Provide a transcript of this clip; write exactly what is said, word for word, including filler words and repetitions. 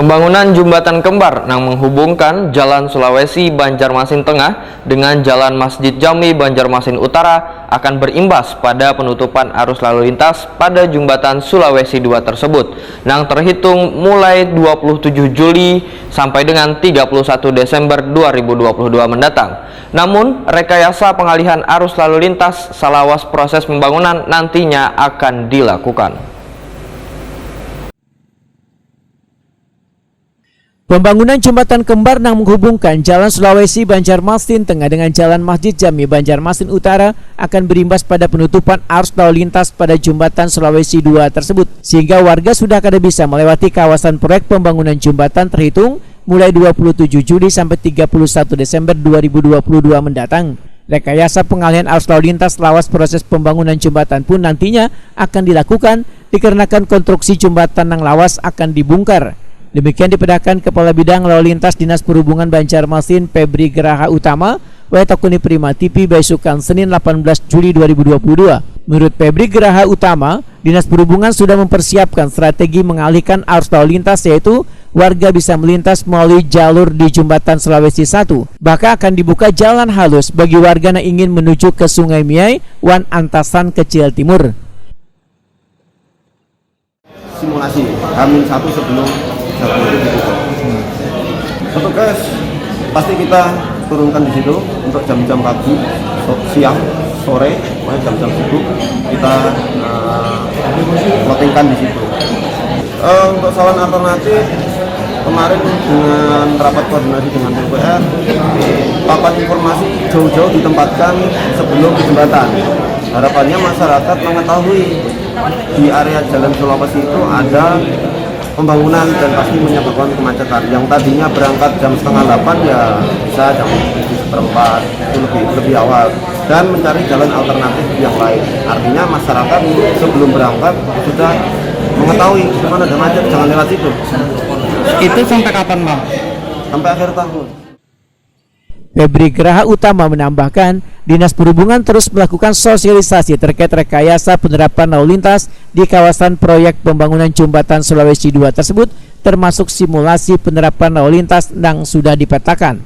Pembangunan jembatan kembar nang menghubungkan Jalan Sulawesi Banjarmasin Tengah dengan Jalan Masjid Jami Banjarmasin Utara akan berimbas pada penutupan arus lalu lintas pada Jembatan Sulawesi dua tersebut, nang terhitung mulai dua puluh tujuh Juli sampai dengan tiga puluh satu Desember dua ribu dua puluh dua mendatang. Namun, rekayasa pengalihan arus lalu lintas salawas proses pembangunan nantinya akan dilakukan. Pembangunan jembatan kembar nang menghubungkan Jalan Sulawesi Banjarmasin Tengah dengan Jalan Masjid Jami Banjarmasin Utara akan berimbas pada penutupan arus lalu lintas pada Jembatan Sulawesi dua tersebut, sehingga warga sudah kada bisa melewati kawasan proyek pembangunan jembatan terhitung mulai dua puluh tujuh Juli sampai tiga puluh satu Desember dua ribu dua puluh dua mendatang. Rekayasa pengalihan arus lalu lintas lawas proses pembangunan jembatan pun nantinya akan dilakukan dikarenakan konstruksi jembatan nang lawas akan dibungkar. Demikian dipedahkan Kepala Bidang Lalu Lintas Dinas Perhubungan Banjarmasin, Febri Geraha Utama, wayah takuni Prima T V baisukan Senin delapan belas Juli dua ribu dua puluh dua. Menurut Febri Geraha Utama, Dinas Perhubungan sudah mempersiapkan strategi mengalihkan arus lalu lintas, yaitu warga bisa melintas melalui jalur di Jembatan Sulawesi satu. Bahkan akan dibuka jalan halus bagi warga yang ingin menuju ke Sungai Miai wan Antasan Kecil Timur. Simulasi Hamin satu sebelum jalur itu ditutup. Petugas pasti kita turunkan di situ untuk jam-jam pagi, so- siang, sore, pokoknya jam-jam sibuk kita eh, plottingkan di situ. Eh, untuk saluran alternatif, kemarin dengan rapat koordinasi dengan P U P R, papan informasi jauh-jauh ditempatkan sebelum ke jembatan. Harapannya masyarakat mengetahui di area Jalan Sulawesi itu ada pembangunan dan pasti menyebabkan kemacetan. Yang tadinya berangkat jam setengah delapan ya bisa jam tujuh seperempat, itu lebih lebih awal, dan mencari jalan alternatif yang lain. Artinya masyarakat sebelum berangkat sudah mengetahui di mana ada macet, jangan lewat situ. Itu sampai kapan, Bang? Sampai akhir tahun. Febri Geraha Utama menambahkan, Dinas Perhubungan terus melakukan sosialisasi terkait rekayasa penerapan lalu lintas di kawasan proyek pembangunan Jembatan Sulawesi dua tersebut, termasuk simulasi penerapan lalu lintas yang sudah dipetakan.